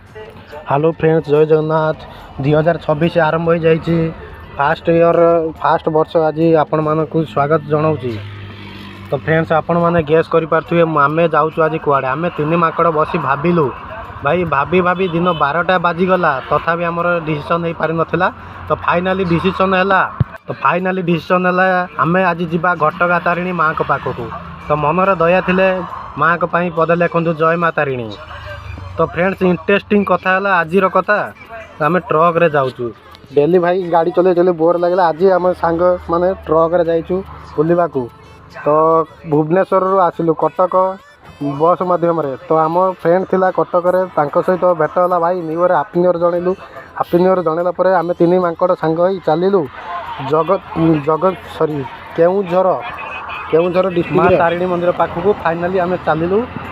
Hello friends, ଜୟ ଜଗନ୍ନାଥ। 2026 ଆରମ୍ଭ ହୋଇଯାଇଛି। First year, first ବର୍ଷ ଆଜି ଆପଣମାନଙ୍କୁ ସ୍ୱାଗତ ଜଣାଉଛି। ତ ଫ୍ରେଣ୍ଡସ୍, ଆପଣମାନେ ଗେସ୍ କରିପାରୁଥିବେ ଆମେ ଯାଉଛୁ ଆଜି କୁଆଡ଼େ। ଆମେ ତିନି ମାଙ୍କଡ଼ ବସି ଭାବିଲୁ ଭାଇ, ଭାବି ଭାବି ଦିନ 12ଟା ବାଜିଗଲା, ତଥାପି ଆମର ଡିସିସନ୍ ହେଇପାରିନଥିଲା। ତ ଫାଇନାଲି ଡିସିସନ୍ ହେଲା, ତ ଫାଇନାଲି ଡିସିସନ୍ ହେଲା, ଆମେ ଆଜି ଯିବା ଘଟଗାଁ ତାରିଣୀ ମାଆଙ୍କ ପାଖକୁ। ତ ମନର ଦୟା ଥିଲେ ମାଆଙ୍କ ପାଇଁ ପଦେ ଲେଖନ୍ତୁ, ଜୟ ମା ତାରିଣୀ। ତ ଫ୍ରେଣ୍ଡସ୍, ଇଣ୍ଟରେଷ୍ଟିଂ କଥା ହେଲା ଆଜିର କଥା, ଆମେ ଟ୍ରକ୍ରେ ଯାଉଛୁ। ଡେଲି ଭାଇ ଗାଡ଼ି ଚଲେଇ ଚଲେଇ ବୋର୍ ଲାଗିଲା। ଆଜି ଆମ ସାଙ୍ଗ ମାନେ ଟ୍ରକ୍ରେ ଯାଇଛୁ ବୁଲିବାକୁ। ତ ଭୁବନେଶ୍ୱରରୁ ଆସିଲୁ କଟକ ବସ୍ ମାଧ୍ୟମରେ। ତ ଆମ ଫ୍ରେଣ୍ଡ ଥିଲା କଟକରେ, ତାଙ୍କ ସହିତ ଭେଟ ହେଲା ଭାଇ। New year, happy new year ଜଣେଇଲୁ। ହାପି ନ୍ୟୁ ଇୟର୍ ଜଣେଇଲା ପରେ ଆମେ ତିନି ମାଙ୍କଡ଼ ସାଙ୍ଗ ହେଇ ଚାଲିଲୁ ଜଗତ ଜଗତ ସରି କେଉଁଝର, କେଉଁଝର ଡିଷ୍ଟ୍ରିକ୍ଟ ମା ତାରିଣୀ ମନ୍ଦିର ପାଖକୁ। ଫାଇନାଲି ଆମେ ଚାଲିଲୁ।